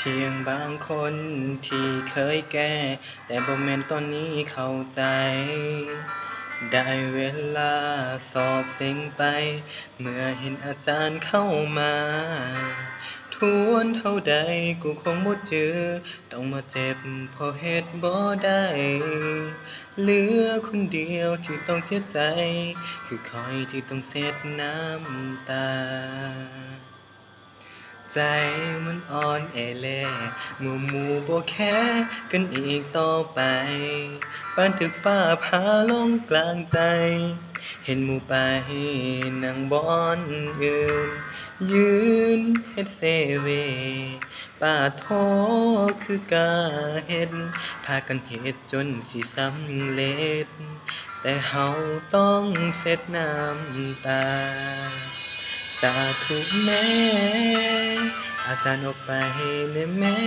ພຽງບາງຄົນທີ່ເຄີຍແກ້ ແຕ່ບໍ່ແມ່ນຕອນນີ້ເຂົ້າໃຈ. ໄດ້ເວລາສອບເສັງໄປ ເມື່ອເຫັນອາຈານເຂົ້າມາ. ທວນເທົ່າໃດກໍຄົງບໍ່ຈື່ ຕ້ອງມາເຈັບເພາະເຮັດບໍ່ໄດ້. ເຫຼືອຄົນດຽວທີ່ຕ້ອງເສຍໃຈ ຄືຂ້ອຍທີ່ຕ້ອງເຊັດນ້ຳຕາ. ໃຈມັນອ່ອນແອແລ ເມື່ອໝູ່ບໍ່ແຄກັນອີກຕໍ່ໄປ. ປານຖືກຟ້າຜ່າລົງກາງໃຈ ເຫັນໝູ່ໄປນັ່ງບ່ອນອື່ນ ຢືນເຮັດເຊເວ. ປາໂທ ຄືກ້າເຮັດ ພາກັນເຮັດຈົນຊິສຳເລັດ ແຕ່ເຮົາຕ້ອງເຊັດນ້ຳຕາ. ສາທຸແມ້ ອາຈານອອກໄປແນ່ແມ້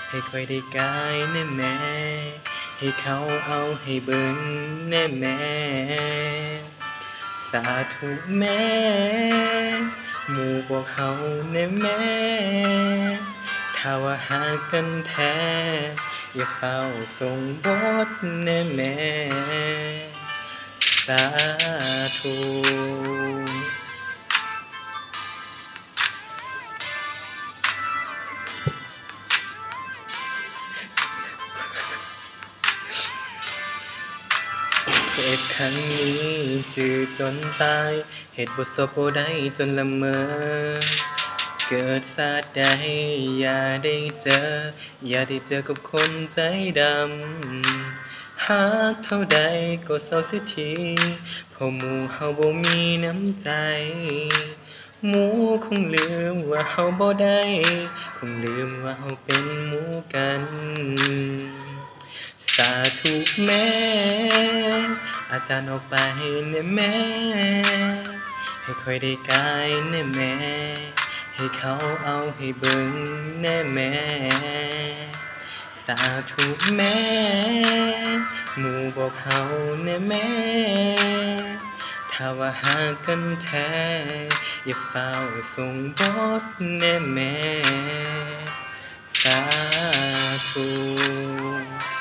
ໃຫ້ຂ້ອຍໄດ້ກາຍແນ່ແມ້ ໃຫ້ເຂົາເອົາໃຫ້ເບິ່ງແນ່ແມ້. ສາທຸແມ້ ໝູ່ພວກເຮົາແນ່ແມ້ ຖ້າວ່າຮັກກັນແທ້ ຢ່າຟ້າວສົ່ງບົດແນ່ແມ້. ສາທຸ. ເຈັບຄັ້ງນີ້ຈື່ຈົນຕາຍ ເຮັດບົດສອບບໍ່ໄດ້ຈົນລະເມີ. ເກີດຊາດໃດຢ່າໄດ້ເຈີ ຢ່າໄດ້ເຈີກັບຄົນໃຈດຳ. ຮັກເທົ່າໃດກໍເຊົາເສຍທີ ເພາະໝູ່ເຮົາບໍ່ມີນ້ຳໃຈ. ໝູ່ຄົງລືມວ່າເຮົາບໍ່ໄດ້ ຄົງລືມວ່າເຮົາເປັນໝູ່ກັນ. ສາທຸແມ້ ອາຈານອອກໄປແນ່ແມ້ ໃຫ້ຂ້ອຍໄດ້ກາຍແນ່ແມ້ ໃຫ້ເຂົາເອົາໃຫ້ເບິ່ງແນ່ແມ້. ສາທຸແມ້ ໝູ່ພວກເຮົາແນ່ແມ້ ຖ້າວ່າຮັກກັນແທ້ ຢ່າຟ້າວສົ່ງບົດແນ່ແມ້. ສາທຸ.